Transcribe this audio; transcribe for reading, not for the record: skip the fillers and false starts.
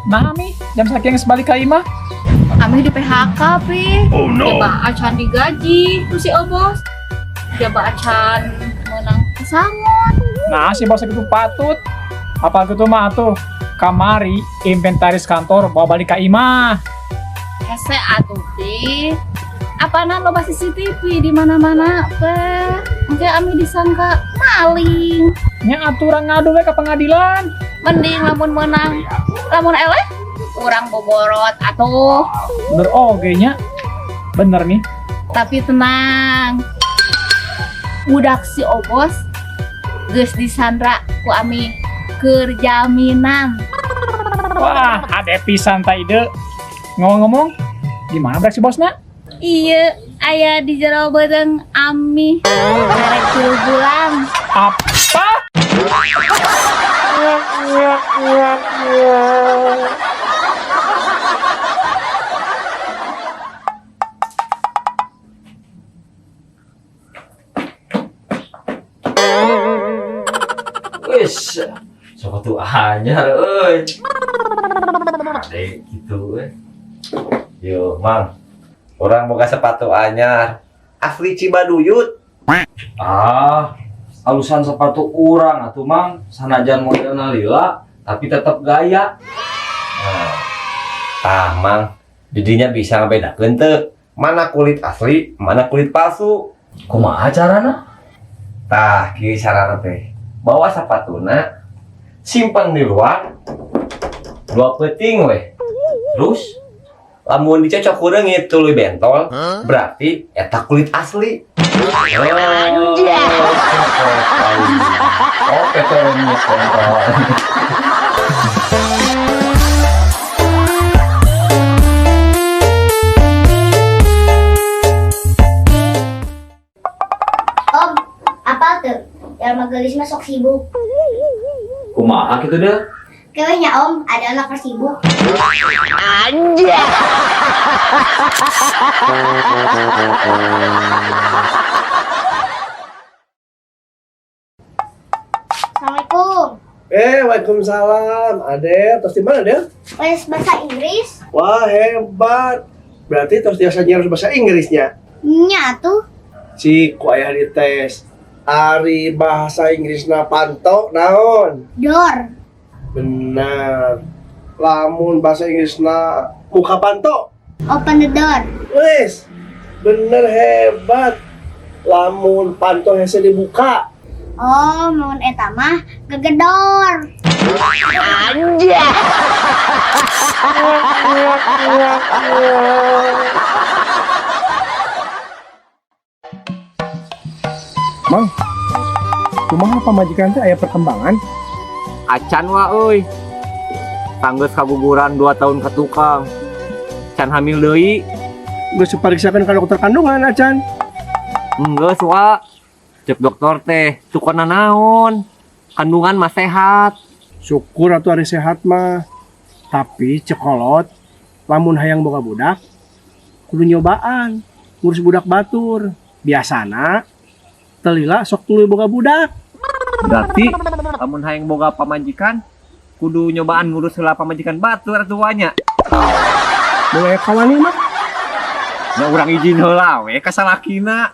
Nah, Mi, jam sakieu geus balik ka imah. Ami di PHK, Pi. Oh no. Jaba acan digaji ku si Obos. Jaba acan menang pesangon. Nah, si bos itu patut. Apa gitu mah tuh? Kamari inventaris kantor bawa balik ka imah. Hese atuh, Pi. Apana loba CCTV di mana-mana, teh. Engke ami disangka maling. Nya aturan ngadu we ka pengadilan. Mending lamun menang, lamun eleh urang boborot atuh. Bener oge nya. Bener nih. Tapi tenang. Budak si Obos geus disandra ku ami keur jaminan. Wah, ada pisan ta ide. Ngomong-ngomong, gimana budak si bosna? Iya, aya di jero beuteung ami. Karek 3 bulan. Apa? Wis, sepatu anyar euy. Ade gitu euy. Yo, Mang. Urang boga sepatu anyar. Asli Cibaduyut. Ah, alusan sepatu urang atuh Mang, sanajan modelna lila tapi tetap gaya. Nah, tah, Mang. Didinya bisa ngebedakeun teu mana kulit asli, mana kulit palsu. Kumaha carana? Tah, kieu carana teh. Bawa sepatuna, simpan di luar, 2 peuting weh. Terus? Lamun dicocok ku reungit tuluy bentol, berarti eta kulit asli. Oh, oke, tolong kontol. Om, apa tuh? Jalma geulis mah sok sibuk. Kumaha kitu deh? Kayaknya Om, ada anak sibuk. Anjay. Assalamualaikum. Waalaikumsalam. Adel, terus di mana, Del? Les bahasa Inggris? Wah, hebat. Berarti terus biasa nyiar bahasa Inggrisnya. Nya tuh. Cik, ku ayah dites. Ari bahasa Inggrisna panto naon? Door. Benar. Lamun bahasa Inggrisna muka panto. Open the door. Wes, bener hebat. Lamun panto hese dibuka. Oh, mun eta mah gegedor. Anjay. Mang, kumaha pamajikan teh aya perkembangan? Acan wa euy. Tanggeus kaguguran 2 tahun ka tukang. Can hamil deui. Geus diperiksakeun ka dokter kandungan acan. Geus wa. Cek dokter teh, cukona naon? Kandungan mah sehat. Syukur atuh ari sehat mah. Tapi cekolot lamun hayang boga budak kudu nyobaan ngurus budak batur. Biasana telila sok tuluy boga budak. Berarti lamun hayang boga pamajikan kudu nyobaan ngurus heula pamajikan batur atuh nya. Mulai kawani mah. Nya urang izin heula we ka salakina.